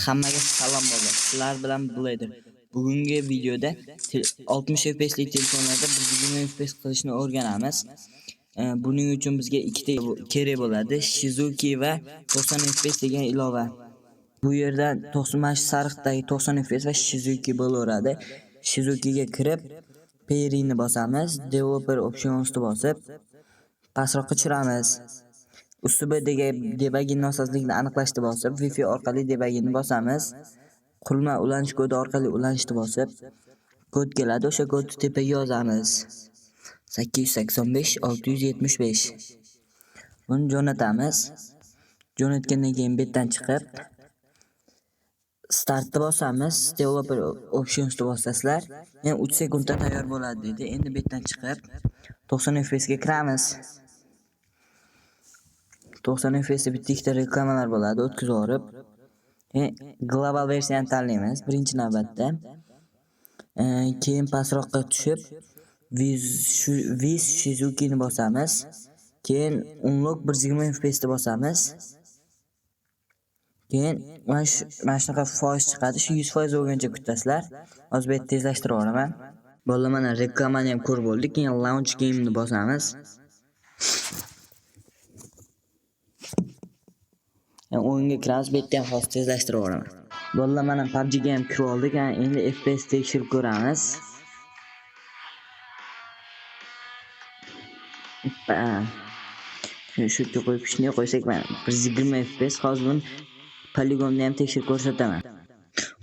Hammaga salom bolalar. Sizlar bilan Blader. Bugungi videoda 60 FPS'lik telefonlarda 120 FPS qilishni o'rganamiz. Buning uchun bizga ikkita kerak bo'ladi. Shizuki va 90 FPS degan ilova. Bu yerdan 90 sariqdagi 90 FPS va Shizuki bo'laveradi. Shizukiga kirib, Pairingni bosamiz, Developer Optionsni bosib, pastroqqa tushiramiz. USB debugging nosozlikni aniqlashni bosib, Wi-Fi orqali debuggingni bosamiz. Qurilma ulanish kodi orqali ulanishni bosib, kod keladi, o'sha kodni tepaga yozamiz. 885 675. Buni jo'natamiz. Jo'natgandan keyin bu yerdan chiqib Startni bosamiz, Developer Optionsni bosasizlar, yana 3 sekundda tayyor bo'ladi dedi. Endi bu yerdan chiqib 90 FPS ga kiramiz. 90 FPS bitta ikkita reklamalar bo'ladi, o'tkazib yuborib, global versiyani tanlaymiz birinchi navbatda. Keyin pastroqqa tushib Viz Shizukini bosamiz. Keyin Unlock 120 FPS ni bosamiz. Keyin mana shunaqa foiz chiqadi. Shu 100% bo'lguncha kutasizlar. Hozir bu yerda tezlashtirib yuboraman. Bolalar, mana reklamani ham ko'rib bo'ldik. Keyin Launch Game'ni bosamiz. O'yinga kiramiz, bu yerda ham hozir tezlashtirib yuboraman. Bolalar, mana PUBG'ga ham kirib oldik. Endi FPS tekshirib ko'ramiz. Shu yerga qo'yib, shunday qo'ysak, mana 120 FPS. Hozir buni poligonni ham tekshirib ko'rsataman.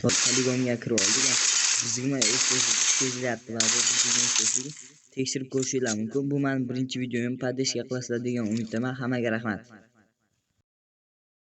Hozir poligonga kirib oldik. 120 FPS sezilyapti va bu 120 FPS tekshirib ko'rishinglar mumkin. Bu mening birinchi videoyim. Podeshka qilasizlar degan umiddaman. Hammaga rahmat.